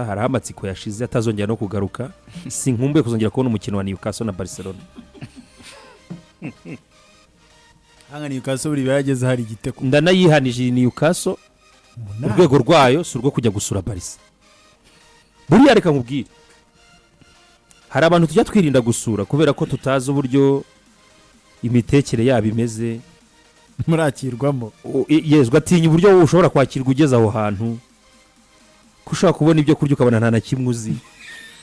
Hari amatsiko yashize atazongera no kugaruka. Sinkumbuye kuzongera kubona umukino wa Newcastle na Barcelona. Hanga Newcastle buri yageze hari igitego. Ndanayihanije iyi Newcastle. 8. Urwego rwayo si urwo kujya gusura Barça. Buriya reka nkubwire, hari abantu tujya twirinda gusura kubera ko tutazi uburyo imitekere yabo imeze. Murakirwamo. Yes, ugatinya uburyo wowe ushobora kwakirwa ugeze aho hantu, ko ushobora kubona ibyo kurya ukabona nta na kimwe uzi.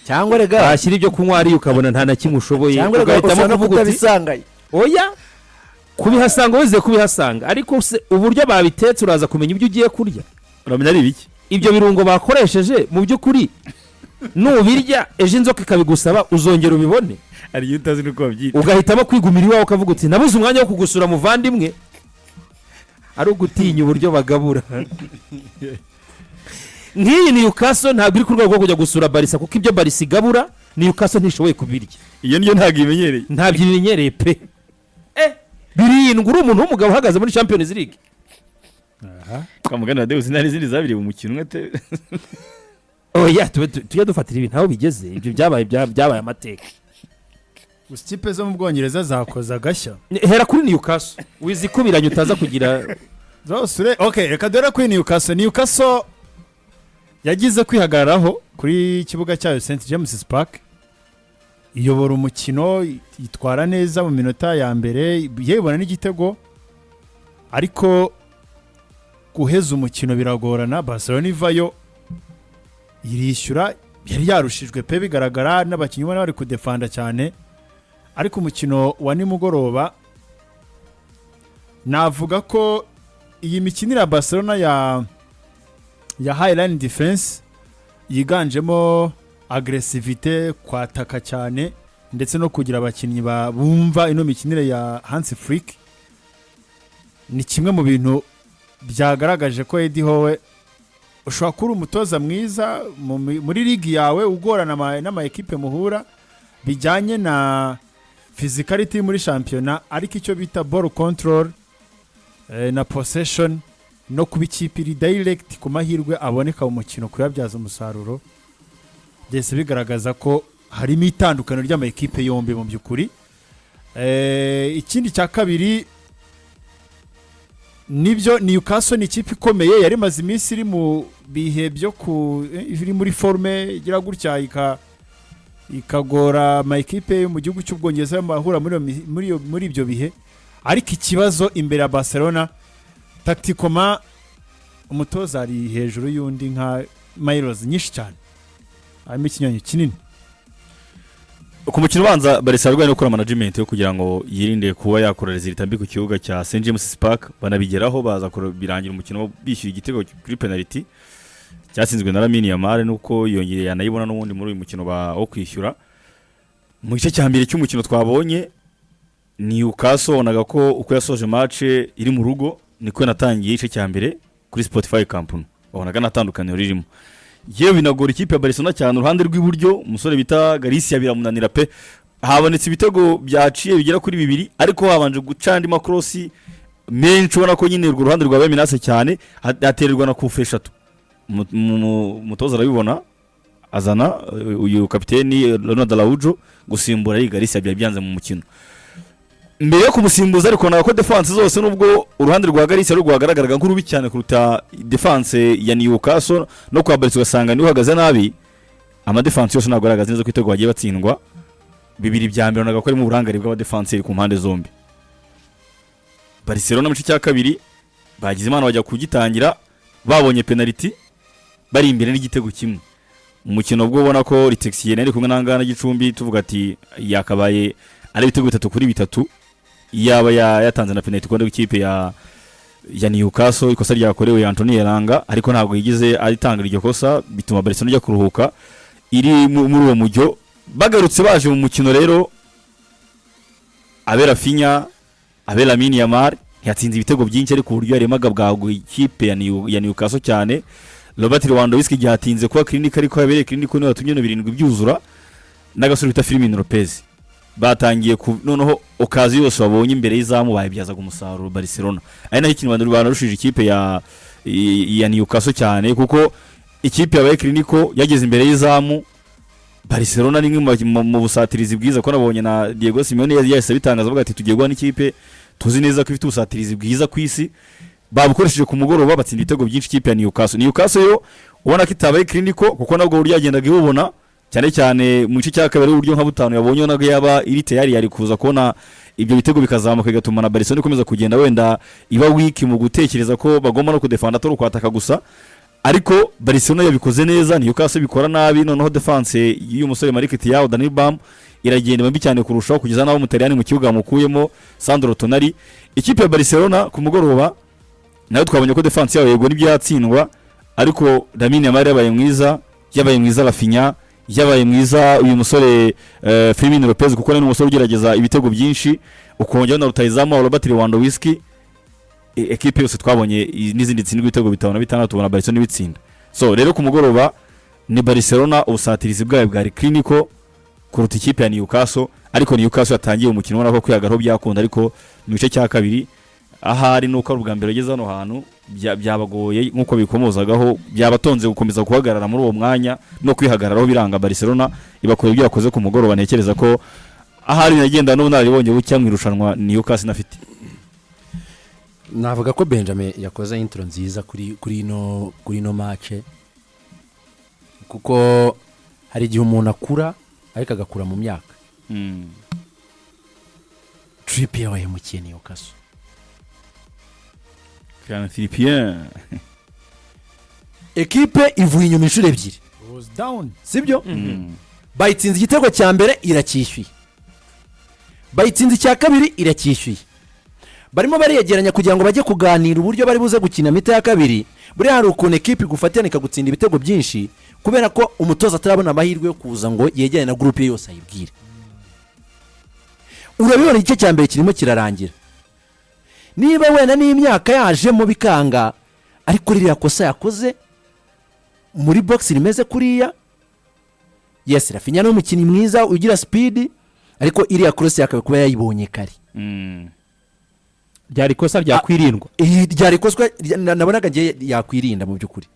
Cyangwa rega Washyira ibyo kunywa hariya ukabona nta na kimwe ushoboye. Cyangwa rega Ugahitamo ushobora no kuvuga uti kutabisangayo. Oya, kubihasanga wizeye kubihasanga, ariko se uburyo babitetse uraza kumenya ibyo ugiye kurya? Uramenya ari ibiki? Ibyo birungo bakoresheje, mu by'ukuri nubirya ejo inzoka ikabigusaba, uzongera ubibone? Hari igihe utazi n'uko babyita. Ugahitamo kwigumira iwawe, ukavuga uti: "Nabuze umwanya wo kugusura, muvandimwe." Ari ugutinya uburyo bagabura. Nk'iyi Newcastle ntabwo iri ku rwego rwo kujya gusura Barça, kuko ibyo Barça igabura Newcastle ntishoboye kubirya. Iyo niyo ntabwo imenyereye. Ntabyo ibimenyereye pe. 7 uri umuntu w'umugabo uhagaze muri Champions League. Kwa mugani wa Deus, nta n'izindi zabiriye mu mukino umwe te. Oya, tujye dufatira ibintu aho bigeze. Ibyo byabaye byabaye amateka. Gusa ikipe zo mu Bwongereza zakoze agashya. Hera kuri Newcastle, wizikubiranye utaza kugira. Zose ok, reka dore kuri Newcastle. Newcastle yagize kwihagararaho kuri kibuga cyayo St James Park, iyobora umukino, yitwara neza mu minota ya mbere, yebona n'igitego, ariko guheza umukino biragorana. Barcelona ivayo irishyura. Yari yarushijwe pe, bigaragara n'abakinnyi ubona bari kudefanda cyane. Ariko umukino wa nimugoroba, navuga ko iyi mikinire ya Barcelona ya high line defense yiganjemo agressivité, kwataka cyane, ndetse no kugira abakinnyi bumva ino mikinire ya Hansi Flick, ni kimwe mu bintu byagaragaje ko Eddie Howe ushobora kuba uri umutoza mwiza muri ligi yawe, ugorana n'ama ekipe muhura bijyanye na physicality muri shampiyona, ariko icyo bita ball control na possession no kuba ikipe iri direct ku mahirwe aboneka mu mukino, kuyabyaza umusaruro, byose bigaragaza ko harimo itandukaniro ry'ama ekipe yombi mu by'ukuri. Ikindi cya kabiri, nibyo, Newcastle ni ikipe ikomeye, yari imaze iminsi iri mu bihe byo ku iri muri forme, igira gutya ikagora ama ekipe yo mu gihugu cy'Ubwongereza ahura muri ibyo bihe. Ariko ikibazo imbere ya Barcelona, tactiquement umutoza ari hejuru y'undi nka miles nyinshi cyane, harimo ikinyuranyo kinini. Ku mukino ubanza, Barça yarwaye no gukora management yo kugira ngo yirinde kuba yakora résultat mbi ku kibuga cya St James Park. Banabigeraho, baza birangira umukino bishyuye igitego kuri penalty cyatsinzwe na Lamine Yamal, nuko yongeye yanayibona n'ubundi muri uyu mukino wo kwishyura. Mu gice cya mbere cy'umukino twabonye Newcastle, wabonaga ko uko yasoje match iri mu rugo niko yanatangiye igice cya mbere kuri Spotify Camp Nou, wabonaga nta tandukaniro ririmo. Yewe, binagora ikipe ya Barcelona cyane uruhande rw'iburyo, umusore bita Garcia biramunanira pe. Habonetse ibitego byaciye bigera kuri bibiri, ariko habanje guca andi makorosi menshi, ubona ko nyine urwo ruhande rwabaye menacé cyane, hatererwa na kufe eshatu. Umutoza arabibona, azana uyu kapiteni Ronald Araujo gusimbura ari Garcia. Byari byanze mu mukino mbere yo kumusimbuza, ariko ubona ko défense zose, nubwo uruhande rwa Garcia rwagaragaraga nk'urubi cyane kuruta défense ya Newcastle, no kwa Barca ugasanga niwe uhagaze nabi, amadéfense yose ntabwo agaragaza neza ko ibitego bagiye batsindwa bibiri bya mbere ubonaga ko harimo uburangare bw'abadefanseri ku mpande zombi. Barcelona mu gice cya kabiri bagize Imana bajya kugitangira babonye penaliti, bari imbere n'igitego kimwe. Umukino ubwo ubona ko Le Texier yari kumwe n'angana Gicumbi, tuvuga ati yakabaye ari ibitego 3-3 yaba yatanze na penaliti ku ruhande rw'ikipe ya Newcastle, ikosa ryakorewe Anthony Elanga, ariko ntabwo yigeze aritanga iryo kosa, bituma Barcelona ijya kuruhuka iri muri uwo mujyo. Bagarutse baje mu mukino rero, abe Raphinha, abe Lamine Yamal, ntiyatsinze ibitego byinshi, ariko uburyo yaremaga bwaguye ikipe ya Newcastle cyane. Robert Lewandowski igihe atinze kuba clinical, ariko yabereye clinical niwe watumye bino 7 byuzura, n'agasore bita Fermin Lopez. Batangiye ku noneho occasion yose babonye imbere y'izamu bayibyazaga umusaruro Barcelona, ari naho ikintu banarushije ikipe ya Newcastle cyane, kuko Ikipe yabaye clinical, yageze imbere y'izamu. Barcelona ni imwe mu busatirizi bwiza, ko nabonye na Diego Simeone yahise abitangaza, avuga ati: "Tugiye guha n'ikipe tuzi neza ko ifite ubusatirizi bwiza ku isi." Babukoresheje ku mugoroba, batsinda ibitego byinshi ikipe ya Newcastle. Newcastle yo ubona ko itabaye clinical, kuko nabwo buryo yagendaga ibubona, cyane cyane mu gice cya kabiri, uburyo nka butanu yabonye, nabwo yaba iri tayari yari kuza kubona ibyo bitego bikazamuka, bigatuma na Barcelona ikomeza kugenda wenda iba weak mu gutekereza ko bagomba no kudefanda, atari ukwataka gusa. Ariko Barcelona yabikoze neza, Newcastle bikora nabi. Noneho defense y'uyu musore Malick Thiaw, Dani Bam, iragenda iba mbi cyane kurushaho, kugeza n'aho Umutaliyani mu kibuga bamukuyemo, Sandro Tonali. Ikipe ya Barcelona ku mugoroba nayo twabonye ko defense yayo, yego nibyo yatsindwa, ariko Lamine Yamal yabaye mwiza, yabaye mwiza Raphinha, yabaye mwiza uyu musore Fermin Lopez, kuko ni umusore ugerageza ibitego byinshi, ukongeraho na rutahizamu wa Robert Lewandowski. Ekipe yose twabonye n'izindi tsindwa ibitego bitanu na bitandatu, tubona Barcelona ibitsinda. So rero ku mugoroba ni Barcelona, ubusatirizi bwayo bwari clinical kuruta ikipe ya Newcastle. Ariko Newcastle yatangiye umukino ubona ko kwihagararaho byakunda, ariko mu gice cya kabiri, ahari nuko ari ubwa mbere ugeze hano hantu, byabagoye nk'uko bikomozagaho, byabatonze gukomeza guhagarara muri uwo mwanya no kwihagararaho biranga. Barcelona ibakora ibyo yakoze ku mugoroba. Ntekereza ko ahari nagenda n'ubunararibonye bucya mu irushanwa Newcastle inafite. Navuga ko Benjamin yakoze intro nziza kuri ino match, kuko hari igihe umuntu akura ariko agakura mu myaka. Trippier wahemukiye Newcastle. Kieran Trippier. Ekipe ivuye inyuma inshuro ebyiri. Was down. Sibyo? Bayitsinze igitego cya mbere, iracyishyuye. Bayitsinze icya kabiri, iracyishyuye. Barimo bariyegeranya kugira ngo bajye kuganira uburyo bari buze gukina mi-temps ya kabiri. Buriya hari ukuntu ekipe igufatira ikagutsinda ibitego byinshi, kubera ko umutoza atarabona amahirwe yo kuza ngo yegerane na groupe ye yose ayibwire. Urabibona, igice cya mbere kirimo kirarangira, niba wenda n'imyaka yajemo bikanga, ariko ririya kosa yakoze muri box rimeze kuriya, yes, Raphinha ni umukinnyi mwiza ugira speed, ariko iriya cross yakabaye kuba yayibonye kare. Byari ikosa ryakwirindwa. Iyi ryari ikoswa nabonaga ngiye yakwirinda mu by'ukuri,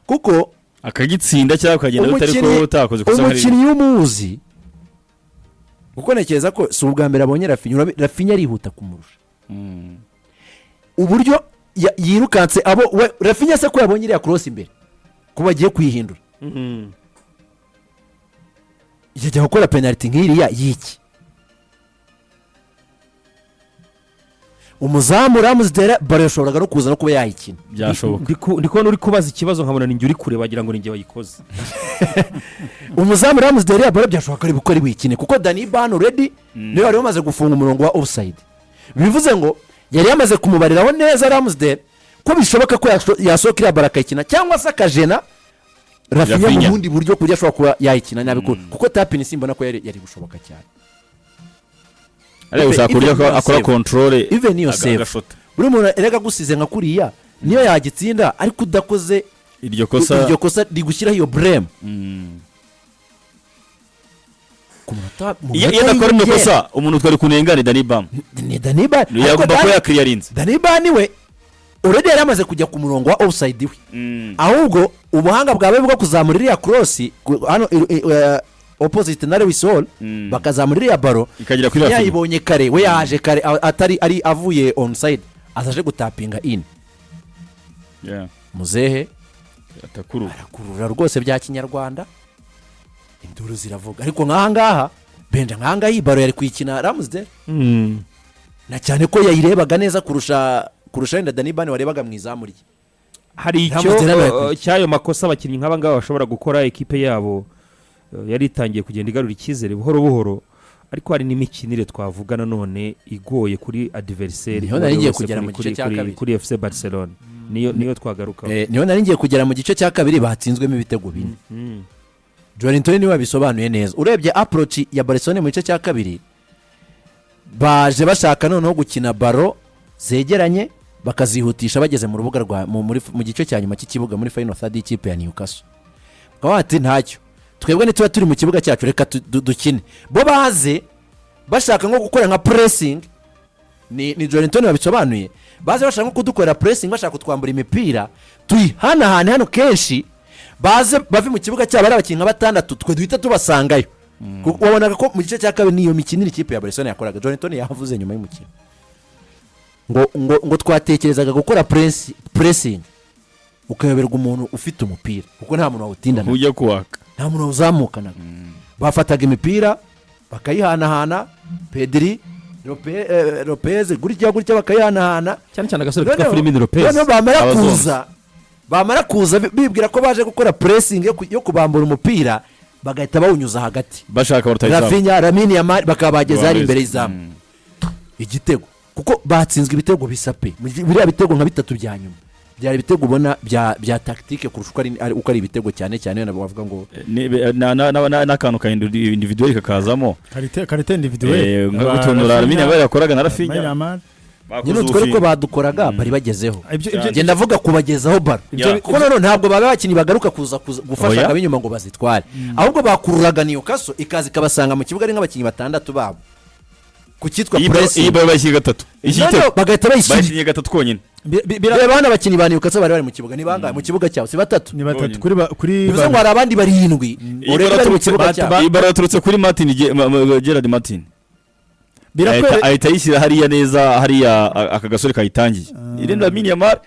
kuko akagitsinda cyangwa ukagenda utari ko utakoze ikosa nka ririya. Umukinnyi w'umuzi, kuko ntekereza ko si ubwa mbere abonye Raphinha. Raphinha arihuta kumurusha. Uburyo yirukanse abo we Raphinha se ko yabonye iriya cross imbere ko bagiye kuyihindura, yajya gukora penaliti nk'iriya y'iki? Umuzamu Ramsdale, ballon yashoboraga no kuza no kuba yayikina. Byashoboka. Ndi kubona uri kubaza ikibazo, nkabona ni njye uri kureba, wagira ngo ni njye wayikoze. Umuzamu Ramsdale ya ballon byashoboka ko ari buyikine, kuko Dani Ban already niwe wari wamaze gufunga umurongo wa offside, bivuze ngo yari yamaze kumubariraho neza Ramsdale ko bishoboka ko yasohoka iriya ballon akayikina, cyangwa se akajena Raphinha mu Raphinha. bundi buryo, ku buryo ashobora kuba yayikina nabi, kuko tap-in simbona ko yari gushoboka cyane. Ariko gushaka uburyo Even iyo akora save. contrôle Even iyo save. agashota. Buri muntu erega agusize nka kuriya niyo yagitsinda, ariko udakoze iryo kosa, iryo kosa rigushyiraho iyo blame ku munota mu Iyo minota iyo adakora iryo y'inyongera. kosa, umuntu twari kunenga ni Dani Bam. Ni Dani Ban. Ariko Yagomba kuba yakiriyarinze. Dani Ban we already yari yamaze kujya ku murongo wa offside we. Ahubwo ubuhanga bwawe bwo kuzamura iriya cross hano opposite na Lewis Hall, bakazamura iriya ballon ikagera kuri Raphinha. Yayibonye kare, we yaje kare, atari ari avuye onside, azaje gutapinga in. Muzehe Atakurura. Arakurura rwose bya kinyarwanda, induru ziravuga. Ariko nk'aha ngaha Benja, nk'aha ngaha iyi ballon yari kuyikina Ramsdale, na cyane ko yayirebaga neza kurusha wenda Dani Ban warebaga mu izamu rye. Hari icyo Ramsdale yabaye kure. cy'ayo makosa abakinnyi nk'aba ngaba bashobora gukora. Ekipe yabo yari itangiye kugenda igarura icyizere buhoro buhoro, ariko hari n'imikinire twavuga nanone igoye kuri adversaire. Niho nari ngiye kugera mu gice cya kabiri. Kuri FC Barcelona niyo twagarukaho. Niho nari ngiye kugera mu gice cya kabiri batsinzwemo ibitego bine. Joelinton niwe wabisobanuye neza. Urebye approach ya Barcelona mu gice cya kabiri, baje bashaka noneho gukina ballon zegeranye, bakazihutisha bageze mu rubuga rwa mu gice cya nyuma cy'ikibuga, muri final third y'ikipe ya Newcastle, bakaba bati: "Ntacyo, twebwe nituba turi mu kibuga cyacu, reka dukine." Bo baze bashaka nko gukora nka pressing. Ni Joelinton wabisobanuye. Baze bashaka nko kudukorera pressing, bashaka kutwambura imipira, tuyihanahane hano kenshi, baze bave mu kibuga cyabo ari abakinnyi nka batandatu, twe duhita tubasangayo. Kuko wabonaga ko mu gice cya kabiri niyo mikinire ikipe ya Barcelona yakoraga. Joelinton yavuze nyuma y'umukino ngo twatekerezaga gukora pressing, ukayoberwa umuntu ufite umupira, kuko nta muntu wawutindana, ujya kuwaka, nta muntu wawuzamukanaga. Bafataga imipira bakayihanahana, Pedri, Lopez, gutya gutya bakayihanahana. Cyane cyane agasore kitwa Fermin Lopez. Noneho bamara Abazungu. kuza, bamara kuza bibwira ko baje gukora pressing yo kubambura umupira, bagahita bawunyuza hagati, bashaka rutayizamu. Raphinha, Lamine Yamal, bakaba bageze hari imbere y'izamu, igitego, kuko batsinzwe ibitego bisa pe. Biriya bitego nka bitatu bya nyuma byari ibitego ubona bya tactique kurusha uko ari ibitego, cyane cyane wenda bavuga ngo N'akantu ka individuel kakazamo. Qualité individuelle. Nka gutunura Lamine Yamal yakoraga na Raphinha. Bakoze Nyine utwo ariko ubufindo. badukoraga bari bagezeho. Ibyo Ngenda avuga kubagezaho baro, kuko noneho ntabwo baba abakinnyi bagaruka kuza gufasha Oya. ab'inyuma ngo bazitware, ahubwo bakururaga Newcastle ikaza ikabasanga mu kibuga ari nk'abakinnyi batandatu babo ku cyitwa Iyi pressing. baro bayishyira gatatu, iki Noneho gitego bagahita bayishyira. Bayikinnye gatatu konyine. Reba hano, abakinnyi ba Newcastle bari mu kibuga ni bangahe mu kibuga cyabo? Si batatu? Ni batatu Bonyine. kuri Bivuze ngo hari abandi barindwi Iyi urebe baro bari mu yaturutse- kibuga cyabo. Iyi baro yaturutse kuri Martin, Gerard Martin. Ahita ayishyira hariya neza, hariya aka gasore kayitangiye, irindi Lamine Yamal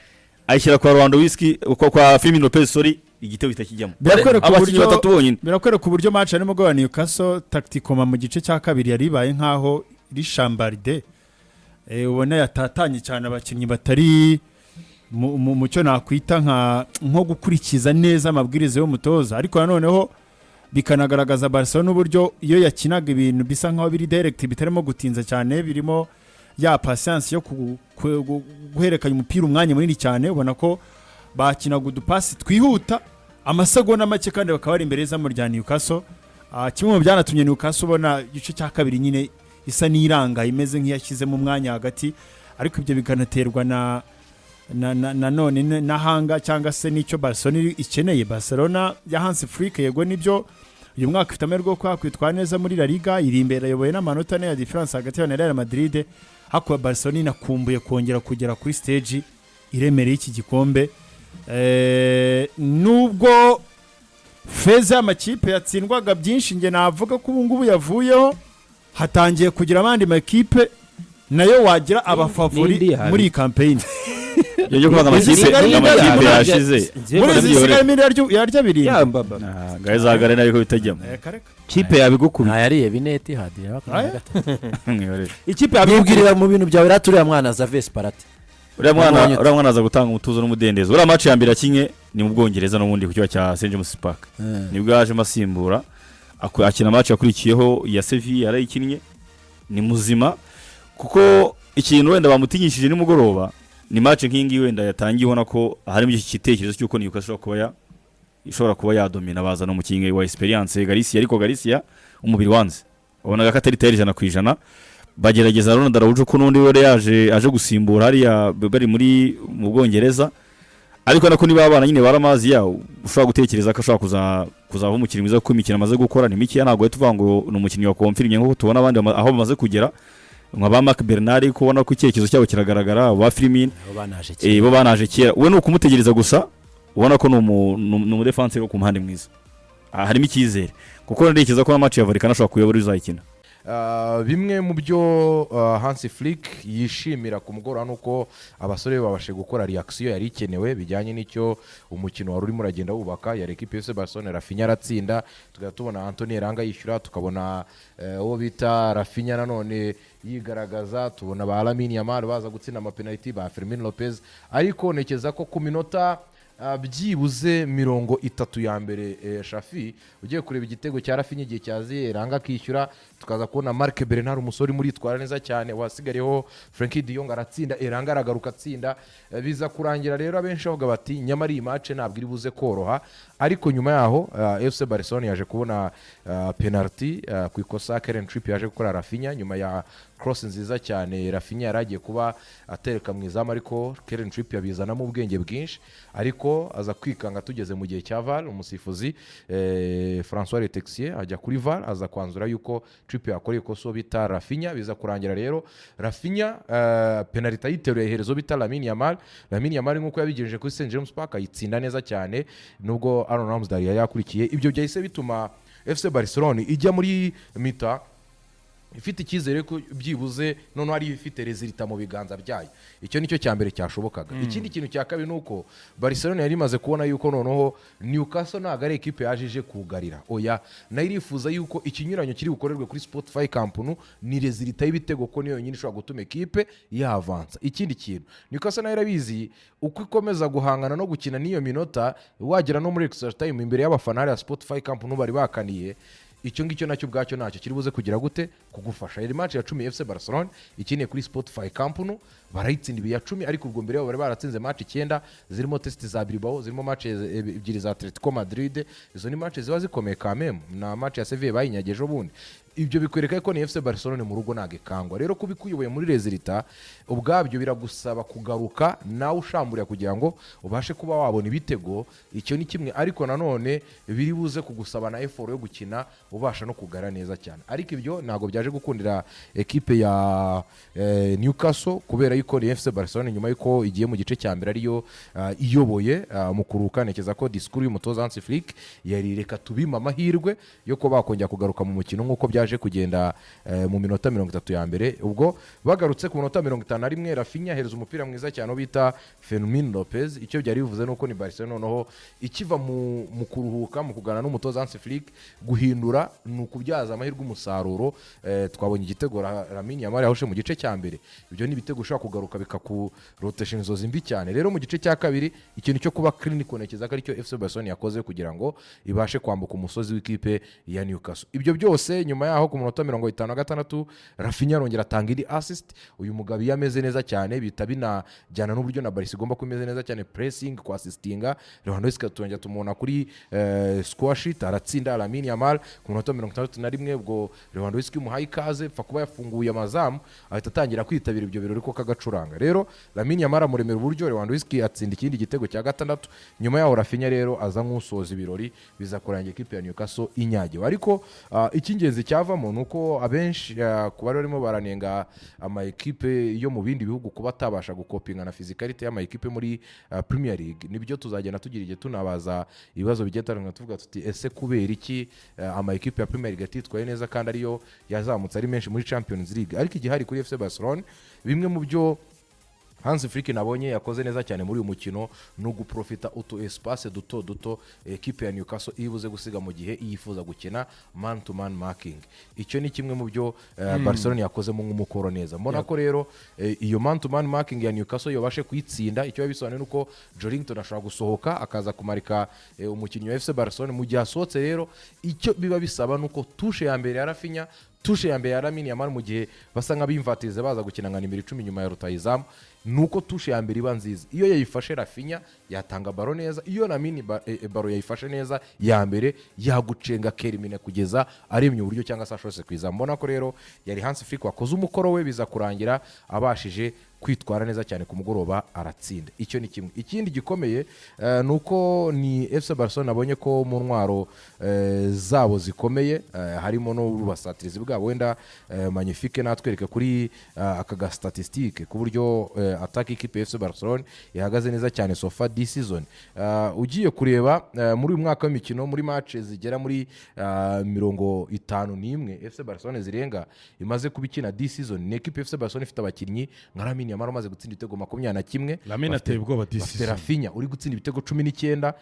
ayishyira kwa Lewandowski, kwa Fermin Lopez, sorry, igitego kitakijyamo. Birakwereka Abakinnyi batatu bonyine. Birakwereka uburyo match ya nimugoroba, Newcastle tactiquement mu gice cya kabiri yari ibaye nkaho iri chambardée. Ubona yatatanye cyane, abakinnyi batari mu cyo nakwita nko gukurikiza neza amabwiriza y'umutoza. Ariko nanoneho bikanagaragaza Barcelona uburyo iyo yakinaga ibintu bisa nkaho biri direct, bitarimo gutinza cyane, birimo ya patience yo guhererekanya umupira umwanya munini cyane. Ubona ko bakinaga udupasi twihuta, amasegonda make, kandi bakaba bari imbere y'izamu rya Newcastle. Kimwe mu byanatumye Newcastle ubona igice cya kabiri nyine isa n'iranga, imeze nk'iyashyizemo umwanya hagati, ariko ibyo bikanaterwa na none n'ahanga cyangwa se n'icyo Barcelona ikeneye. Barcelona ya Hansi Flick, yego nibyo, uyu mwaka ifite amahirwe yo kuba yakwitwara neza muri La Liga, iri imbere, ayoboye n'amanota 4 ya différence hagati yayo na Real Madrid. Hakuba Barcelona inakumbuye kongera kugera kuri stage iremereye iki gikombe. Nubwo phase y'amakipe yatsindwaga byinshi, njye navuga ko ubu ngubu yavuyeho, hatangiye kugira abandi makipe nayo wagira abafavori N'indi ihari. muri iyi campaign. Iyo kuvuga amakipe Isigaye amakipe n'indi yashize. Muri izi zisigaye yarya birindwi. Yambaba. Ngahe za Garena ariko bitajyamo. Kareka. Kipe yabigukubye. Ntayariye bine Etihad. Aya? Mwihorere. Ikipe yabigukubye. Nibwirira mu bintu byawe rero, uriya mwana Xavi Esparate. Uriya mwana, Namubonye. uriya mwana aza gutanga umutuzo n'umudendezo. Uriya match ya mbere akinye ni mu Bwongereza n'ubundi ku kibuga cya St James Park, nibwo yajemo asimbura, akina match yakurikiyeho ya Sevilla yarayikinnye, ni muzima. Kuko ikintu wenda bamutinyishije nimugoroba ni match nk'iyi ngiyi wenda yatangiye ubona ko harimo iki gitekerezo cy'uko Newcastle ishobora kuba yadomina, bazana umukinnyi wa experience Garcia, ariko Garcia umubiri wanze, wabonaga ko atari tayari 100%. Bagerageza Ronald Araujo, ko n'undi we yaje aje gusimbura hariya bari muri mu Bwongereza, ariko nako niba abana nyine baramazi ya ushobora gutekereza ko ashobora kuzava umukinnyi mwiza, kuko imikino amaze gukora ni mikeya. Ntabwo uhita uvuga ngo ni umukinnyi wa confirmé nk'uko tubona abandi aho bamaze kugera, nka ba Marc Bernal, ko ubona ko icyerekezo cyabo kiragaragara, ba Firmin. Abo banaje bo banaje kera. We ni ukumutegereza gusa, ubona ko ni umudefanseri wo ku muhanda mwiza. Harimo icyizere, kuko ntekereza ko na match ya Vallecano ashobora kuyobora uzayikina. Bimwe mu byo Hansi Flick yishimira ku mugoroba ni uko abasore be babashe gukora reaction yari ikenewe bijyanye n'icyo umukino wari urimo uragenda wubaka. Yari ekipe yose Barcelona, Raphinha aratsinda, tugahita tubona Anthony Elanga yishyura, tukabona uwo bita Raphinha nanone yigaragaza, tubona ba Lamine Yamal baza gutsinda amapenaliti, ba Fermin Lopez. Ariko ntekereza ko ku minota byibuze 30 ya mbere, Shafi, ugiye kureba igitego cya Raphinha igihe cyaziye, Elanga akishyura, tukaza kubona Marc Bernal, umusore urimo uritwara neza cyane wasigariyeho Frenkie de Jong, aratsinda, Elanga aragaruka atsinda. Biza kurangira rero abenshi bavuga bati nyamara iyi match ntabwo iri buze koroha. Ariko nyuma yaho FC Barcelona yaje kubona penalty ku ikosa Kieran Trippier yaje gukora Raphinha nyuma ya cross nziza cyane Raphinha yari agiye kuba atereka mu izamu, ariko Kieran Trippier abizanamo ubwenge bwinshi, ariko aza kwikanga tugeze mu gihe cya VAR. Umusifuzi François Letexier ajya kuri VAR, aza kwanzura yuko Trippier yakoreye ikosa uwo bita Raphinha. Biza kurangira rero Raphinha penalty ayiteruye, ayihereza uwo bita Lamine Yamal. Lamine Yamal, nk'uko yabigenje kuri St James Park, ayitsinda neza cyane nubwo Aaron Ramsdale yari yakurikiye. Ibyo byahise bituma FC Barcelona ijya muri mi-temps ifite icyizere ko byibuze noneho ariyo ifite résultat mu biganza byayo. Icyo nicyo cya mbere cyashobokaga. Ikindi kintu cya kabiri ni uko Barcelona yari imaze kubona yuko noneho Newcastle ntabwo ari ekipe yaje ije kugarira, oya, nayo irifuza yuko ikinyuranyo kiri bukorerwe kuri Spotify Camp Nou ni résultat y'ibitego, ko niyo yonyine ishobora gutuma ekipe yavansa. Ikindi kintu, Newcastle nayo irabizi uko ikomeza guhangana no gukina n'iyo minota, wagera no muri extra time imbere y'abafana hariya Spotify Camp Nou bari bakaniye, icyo ngicyo nacyo ubwacyo ntacyo kiri buze kugira gute kugufasha. Yari match ya 10 FC Barcelona ikiniye kuri Spotify Camp Nou, barayitsinda ibi ya 10, ariko ubwo mbere yabo bari baratsinze match icyenda, zirimo test za Bilbao, zirimo match ebyiri za Atletico Madrid. Izo ni match ziba zikomeye kameme, na match ya Sevilla bayinyageje ejo bundi. Ibyo bikwereka ko ni FC Barcelona mu rugo ntabwo ikangwa. Rero kuba ikuyoboye muri résultat ubwabyo biragusaba kugaruka nawe ushamburiya kugira ngo ubashe kuba wabona ibitego. Icyo ni kimwe, ariko nanone biri buze kugusaba na effort yo gukina ubasha no kugara neza cyane. Ariko ibyo ntabwo byaje gukundira ekipe ya Newcastle, kubera yuko ni FC Barcelona nyuma yuko igiye mu gice cya mbere ariyo iyoboye mu kuruhuka. Ntekereza ko discours y'umutoza Hansi Flick yari reka tubime amahirwe yo kuba bakongera kugaruka mu mukino nk'uko byaje kugenda mu minota 30 ya mbere. Ubwo bagarutse ku minota 51, Raphinha ahereza umupira mwiza cyane uwo bita Fermin Lopez. Icyo byari bivuze nuko ni Barcelona noneho ikiva mu kuruhuka, mu kuganira n'umutoza Hansi Flick, guhindura ni ukubyaza amahirwe umusaruro. Twabonye igitego Lamine Yamal yahushe mu gice cya mbere. Ibyo ni ibitego ushobora kugaruka bikakurotesha inzozi mbi cyane. Rero mu gice cya kabiri, ikintu cyo kuba clinical ntekereza ko aricyo FC Barcelona yakoze kugira ngo ibashe kwambuka umusozi w'ikipe ya Newcastle. Ibyo byose nyuma yaho ku munota 56, Raphinha arongera atanga indi assist. Uyu mugabo iyo ameze neza cyane bihita binajyana n'uburyo na Barca igomba kuba imeze neza cyane, pressing, kwasistinga. Lewandowski turongera tumubona kuri score sheet, aratsinda Lamine Yamal ku munota 61. Ubwo Lewandowski umuhaye ikaze, pfa kuba yafunguye amazamu, ahita atangira kwitabira ibyo birori ko kagacuranga. Rero Lamine Yamal amuremera uburyo, Lewandowski atsinda ikindi gitego cya gatandatu. Nyuma yaho Raphinha rero aza nk'usoza ibirori, biza kurangira ikipe ya Newcastle inyagiwe. Ariko icy'ingenzi cyavamo ni uko abenshi ku bari barimo baranenga ama ekipe yo mu bindi bihugu kuba atabasha gukopinga na physicality y'ama ekipe muri Premier League, nibyo tuzagenda tugira igihe tunabaza ibibazo bigiye bitandukanye, tuvuga tuti ese kubera iki ama ekipe ya Premier League atitwaye neza kandi ariyo yazamutse ari menshi muri Champions League? Ariko igihari kuri FC Barcelona, bimwe mu byo Hans Flick nabonye yakoze neza cyane muri uyu mukino ni uguprofita utu espace duto duto ekipe ya Newcastle ibuze gusiga mu gihe yifuza gukina man to man marking. Icyo ni kimwe mu byo Barcelona yakozemo nk'umukoro neza. Mbona ko rero iyo man to man marking ya Newcastle yobashe kuyitsinda, icyo biba bisobanuye ni uko Joelinton ashobora gusohoka akaza kumarika umukinnyi wa FC Barcelona. Mu gihe asohotse rero, icyo biba bisaba ni uko touche ya mbere ya Raphinha, touche ya mbere ya Lamine Yamal, mu gihe basa nk'abimvatirize baza gukina nka nimero 10 nyuma ya rutayizamu, ni uko touche ya mbere iba nziza. Iyo yayifashe Raphinha yatanga ballon neza, iyo Lamine ballon yayifashe neza ya mbere, yagucenga kerimine kugeza aremye uburyo cyangwa se ashose ku izamu. Mbona ko rero yari Hans Flick wakoze umukoro we, biza kurangira abashije kwitwara neza cyane ku mugoroba, aratsinda. Icyo ni kimwe. Ikindi gikomeye ni uko ni FC Barcelona abonye ko mu ntwaro zabo zikomeye harimo n'ubusatirizi bwabo. Wenda Magnifique natwereke kuri aka ga statistique ku buryo attaque ikipe ya FC Barcelona ihagaze neza cyane so far this season. Ugiye kureba muri uyu mwaka w'imikino, muri match zigera muri 51 FC Barcelona zirenga imaze kuba ikina this season, ni ekipe FC Barcelona ifite abakinnyi nka Lamine Yamal umaze gutsinda ibitego 21. Lamine ateye ubwoba this Bafite season. Raphinha uri gutsinda ibitego 19,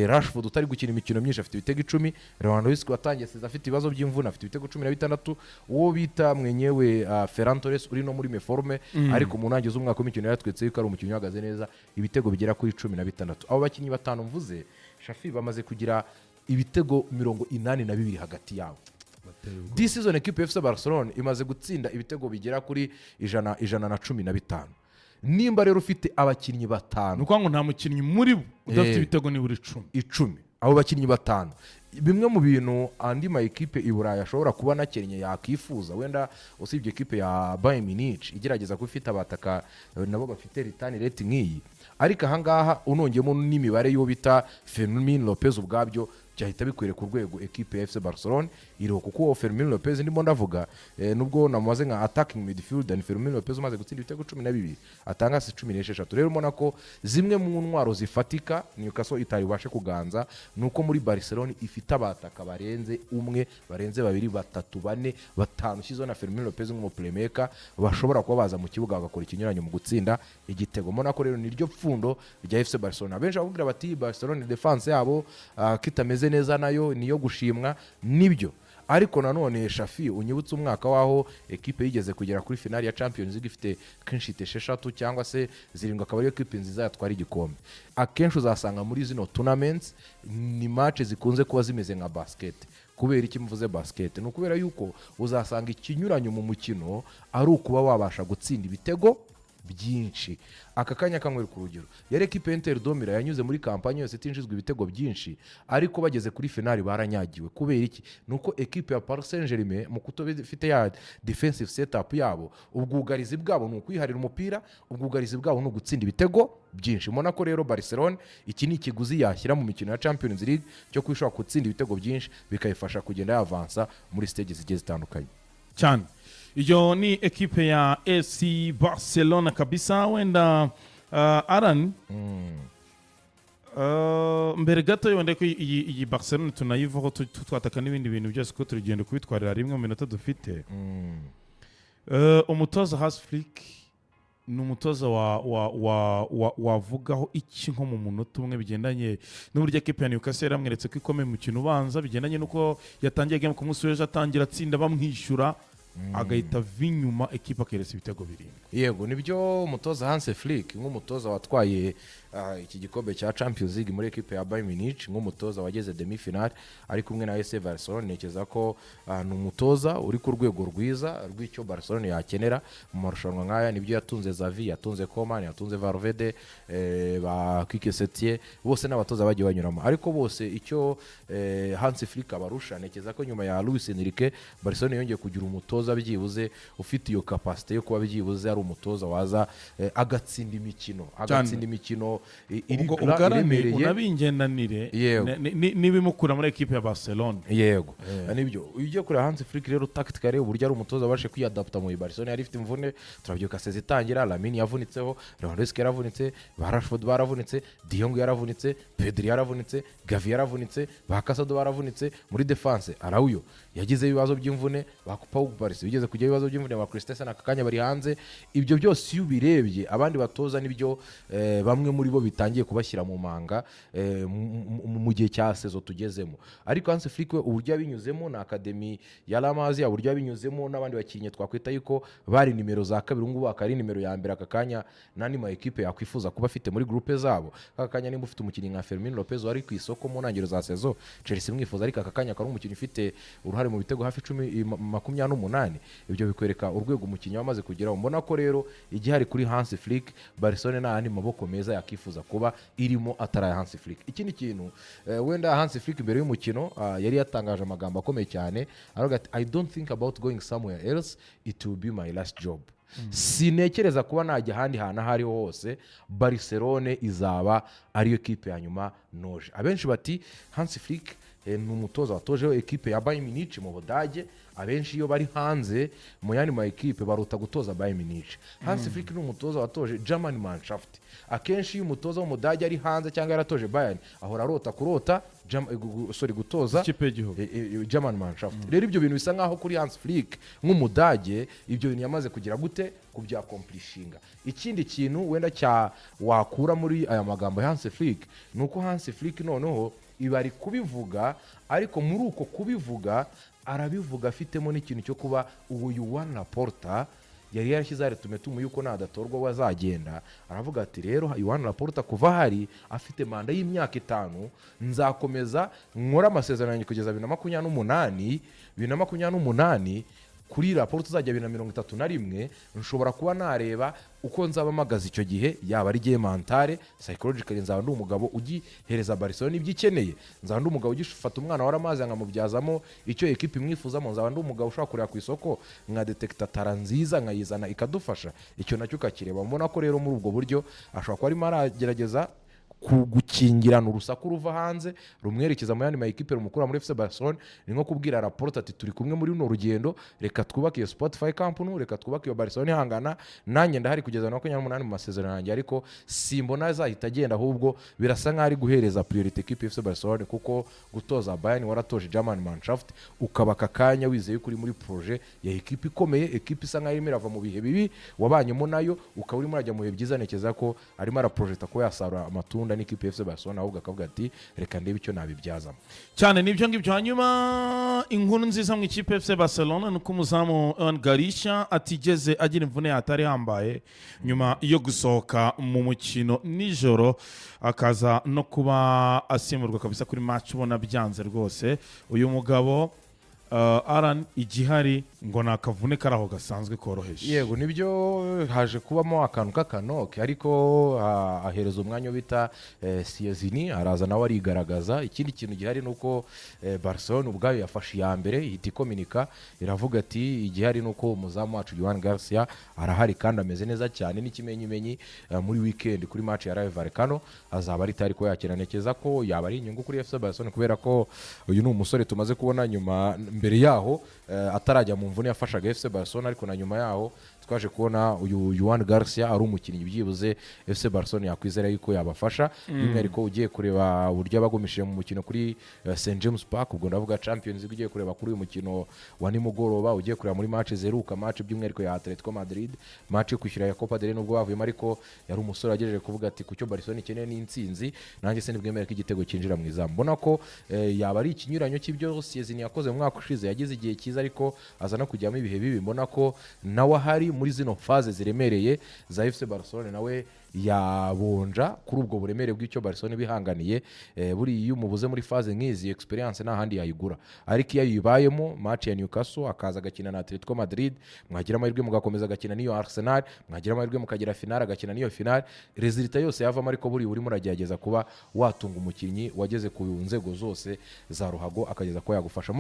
Rashford utari gukina imikino myinshi afite ibitego 10, Lewandowski watangiye season afite ibibazo by'imvune afite ibitego 16, uwo bita mwenyewe Ferran Torres uri no muri méforme, ariko mu ntangiriro z'umwaka w'imikino yaratwetse yuko ari umukinnyi uhagaze neza, ibitego bigera kuri 16. Abo bakinnyi batanu mvuze, Shafi, bamaze kugira ibitego 82 hagati yabo. This season equipe FC Barcelona imaze gutsinda ibitego bigera kuri 115. Nimba rero ufite abakinnyi Ni batanu ukuvuga ngo nta mukinnyi muri bo udafite ibitego nibura 10. 10, abo bakinnyi batanu. Bimwe mu bintu andi ma ekipe i Burayi ashobora kuba anakennye yakifuza, wenda usibye ekipe ya Bayern Munich igerageza kuba ifite abataka nabo bafite return rate nk'iyi, ariko ahangaha unongeyemo n'imibare y'uwo bita Fermin Lopez, ubwabyo byahita bikwereka urwego ekipe ya FC Barcelona iriho, kuko uwo Fermin Lopez ndimo ndavuga, nubwo namumaze nka attacking midfielder, ni Fermin Lopez umaze gutsinda ibitego 12, atanga assist 16. Rero ubona ko zimwe mu ntwaro zifatika Newcastle itari bubashe kuganza ni uko muri Barcelona ifite abataka barenze umwe, barenze babiri, batatu, bane, batanu, ushyizeho na Fermin Lopez nk'umuplaymaker, bashobora kuba baza mu kibuga bagakora ikinyuranyo mu gutsinda igitego. Mbona ko rero niryo pfundo rya FC Barcelona. Benshi bakubwira bati Barcelona defense yabo kitameze neza nayo niyo gushimwa, nibyo, ariko nanone Shafi, unyibutse umwaka w'aho ekipe yigeze kugera kuri finali ya Champions League ifite clean sheet esheshatu cyangwa se zirindwi, akaba ariyo ekipe nziza yatwara igikombe. Akenshi uzasanga muri zino tournaments ni match zikunze kuba zimeze nka basket. Kubera iki mvuze basket? Ni ukubera yuko uzasanga ikinyuranyo mu mukino ari ukuba wabasha gutsinda ibitego byinshi. Aka kanya kamwereka urugero, yari ekipe Inter de Milan yanyuze muri kampanye yose itinjizwa ibitego byinshi, ariko bageze kuri finali baranyagiwe. Kubera iki? Ni uko ekipe ya Paris Saint Germain mu kutoba ifite ya defensive setup yabo, ubwugarizi bwabo ni ukwiharira umupira, ubwugarizi bwabo ni ugutsinda ibitego byinshi. Mbona ko rero Barcelona iki ni ikiguzi yashyira mu mikino ya Champions League cyo kuba ishobora gutsinda ibitego byinshi, bikayifasha kugenda yavansa muri stage zigiye zitandukanye. Cyane, iyo ni ekipe ya FC Barcelona kabisa. Wenda Aran, mbere gato wenda ko iyi Barcelona tunayivaho, twataka n'ibindi bintu byose, ko turugendo kubitwarira rimwe mu minota dufite. Umutoza Hans Flick ni umutoza wa wavugaho iki nko mu munota umwe, bigendanye n'uburyo ekipe ya Newcastle yaramweretse ko ikomeye mu mukino ubanza, bigendanye n'uko yatangiye game ku munsi w'ejo, atangira atsinda bamwishyura, agahita ava inyuma ekipe akeresa ibitego 7? Yego, nibyo. Umutoza Hans Flick, nk'umutoza watwaye iki gikombe cya Champions League muri ekipe ya Bayern Munich, nk'umutoza wageze demi finale ari kumwe na FC Barcelona, ntekereza ko ni umutoza uri ku rwego rwiza rw'icyo Barcelona yakenera mu marushanwa nk'aya. Nibyo, yatunze Xavi, yatunze Koeman, yatunze Valverde, ba Quique Setien, bose n'abatoza bagiye banyuramo, ariko bose icyo Hans Flick abarusha, ntekereza ko nyuma ya Luis Enrique Barcelona yongeye kugira umutoza byibuze ufite iyo capacité yo kuba byibuze ari umutoza waza agatsinda imikino, agatsinda imikino iri Ubwo ubwarane iremereye. Unabingendanire Yego. n'ibimukura muri ekipe ya Barcelona. Yego, nibyo. Iyo ugiye kureba Hans Flick rero tactically, uburyo ari umutoza wabashe kwiyadapta mu Barcelona yari ifite imvune, turabyuka saison itangira Lamine yavunitseho, Lewandowski yaravunitse, ba Rashford baravunitse, De Jong yaravunitse, Pedri yaravunitse, Gavi yaravunitse, ba Casado baravunitse, muri defense Araujo yagize ibibazo by'imvune, ba Pau Cubarsí bigeze kugira ibibazo by'imvune, ba Christensen aka kanya bari hanze. Ibyo byose iyo ubirebye, abandi batoza nibyo, bamwe muri bo bitangiye kubashyira mu manga mu gihe cya saison tugezemo, ariko Hans Flick we uburyo yabinyuzemo na academy ya La Masia, uburyo yabinyuzemo n'abandi bakinnyi twakwita yuko bari nimero za kabiri, ubu ngubu akaba ari nimero ya mbere aka kanya n'andi ma ekipe yakwifuza kuba afite muri groupe zabo. Aka kanya nimba ufite umukinnyi nka Fermin Lopez wari ku isoko mu ntangiriro za saison Chelsea imwifuza, ariko aka kanya akaba ari umukinnyi ufite uruhare mu bitego hafi 10, 28, ibyo bikwereka urwego umukinnyi wamaze kugeraho. Mbona ko rero igihari kuri Hans Flick, Barcelona nta yandi maboko meza yakifuza kuba irimo atari aya Hans Flick. Ikindi kintu, wenda Hans Flick mbere y'umukino yari yatangaje amagambo akomeye cyane, aravuga ati: "I don't think about going somewhere else, it will be my last job." Sintekereza kuba najya ahandi hantu aho ariho hose, Barcelone izaba ariyo kipe ya nyuma noje. Abenshi bati Hans Flick ni umutoza watojeho ekipe ya Bayern Munich mu Budage. Abenshi iyo bari hanze mu yandi ma ekipe baruta gutoza Bayern Munich. Hans Flick ni umutoza watoje German Mannschaft. Akenshi iyo umutoza w'Umudage ari hanze cyangwa yaratoje Bayern, ahora arota kurota sorry, gutoza ikipe y'igihugu. German Mannschaft. Rero ibyo bintu bisa nkaho kuri Hans Flick nk'Umudage ibyo bintu yamaze kugira gute kubyakomplishinga. Ikindi kintu wenda cya wakura muri aya magambo ya Hans Flick ni uko Hans Flick noneho ibi ari kubivuga, ariko muri uko kubivuga arabivuga afitemo n'ikintu cyo kuba ubu Joan Laporta yari yarashyize ultimatum yuko nadatorwa we azagenda. Aravuga ati rero Joan Laporta kuva ahari afite manda y'imyaka 5, nzakomeza nkore amasezerano yanjye kugeza 2028, 2028. Kuri raporo tuzajya 2031, nshobora kuba nareba uko nzaba mpagaze icyo gihe, yaba ari gihe mentale, psychologically, nzaba ndi umugabo ugihereza Barcelona ibyo ikeneye, nzaba ndi umugabo ugifata umwana wari amazi nkamubyazamo icyo ekipi imwifuzamo, nzaba ndi umugabo ushobora kureba ku isoko nkadetekita tara nziza nkayizana ikadufasha. Icyo nacyo ukakireba. Mbona ko rero muri ubwo buryo ashobora kuba arimo aragerageza gukingirana urusaku ruva hanze rumwerekeza mu yandi ma ekipe rumukura muri FC Barcelona. Ni nko kubwira Laporta ati turi kumwe muri runo rugendo, reka twubake iyo Spotify Camp Nou, reka twubake iyo Barcelona ihangana, nanjye ndahari kugeza na 28 mu masezerano yanjye. Ariko simbona azahita agenda, ahubwo birasa nkaho ari guhereza priorité ekipe FC Barcelona, kuko gutoza Bayern waratoje German Mannschaft, ukaba aka kanya wizeye ko uri muri projet ya ekipe ikomeye, ekipe isa nkaho irimo irava mu bihe bibi wabanyemo nayo, ukaba urimo urajya mu bihe byiza. Ntekereza ko arimo araprojeta kuba yasarura amatunda n'ikipe ya FC Barcelona, ahubwo akavuga ati reka ndebe icyo nabibyazamo. Cyane, nibyo ngibyo. Hanyuma inkuru nziza mu ikipe FC Barcelona ni uko umuzamu Ewan Garcia atigeze agira imvune yatari hambaye nyuma yo gusohoka mu mukino nijoro, akaza no kuba asimburwa kabisa kuri match ubona byanze rwose. Uyu mugabo Alan, igihari ngo ni akavune kari aho gasanzwe koroheje. Yego, nibyo, haje kubamo akantu k'akanoke, ariko ahereza umwanya wo bita Szczesny, araza nawe arigaragaza. Ikindi kintu gihari ni uko Barcelona ubwayo yafashe iya mbere, ihita ikominika iravuga ati igihari ni uko umuzamu wacu Joan Garcia arahari kandi ameze neza cyane, n'ikimenyimenyi muri weekend kuri match ya Rayo Vallecano azaba ari tayari ko yakina. Ntekereza ko yaba ari inyungu kuri FC Barcelona, kubera ko uyu ni umusore tumaze kubona nyuma, mbere yaho atarajya mu mvune yafashaga FC Barcelona, ariko na nyuma yaho twaje kubona uyu Joan Garcia ari umukinnyi byibuze FC Barcelona yakwizera yuko yabafasha, by'umwihariko ugiye kureba uburyo abagumishije mu mukino kuri St James Park, ubwo ndavuga Champions League, ugiye kureba kuri uyu mukino wa nimugoroba, ugiye kureba muri match zeruka, match by'umwihariko ya Atletico Madrid, match yo kwishyura ya Copa del Rey, nubwo bavuyemo, ariko yari umusore wagejeje kuvuga ati kucyo Barcelona ikeneye ni intsinzi, nanjye se nibwemere ko igitego cyinjira mu izamu. Mbona ko yaba ari ikinyuranyo cy'ibyo Szczesny yakoze mu mwaka ushize. Yagize igihe cyiza ariko aza no kujyamo ibihe bibi. Mbona ko nawe ahari muri zino phase ziremereye za FC Barcelona, nawe yabonja kuri ubwo buremere bw'icyo Barcelona ibihanganiye. Buriya iyo umubuze muri phase nk'izi, experience nta handi yayigura, ariko iyo ayibayemo, match ya Newcastle akaza agakina na Atletico Madrid, mwagira amahirwe mugakomeza agakina n'iyo Arsenal, mwagira amahirwe mukagira finale agakina n'iyo finale, résultat yose yavamo, ariko buriya urimo uragerageza kuba watunga umukinnyi wageze ku nzego zose za ruhago akageza kuba yagufasha.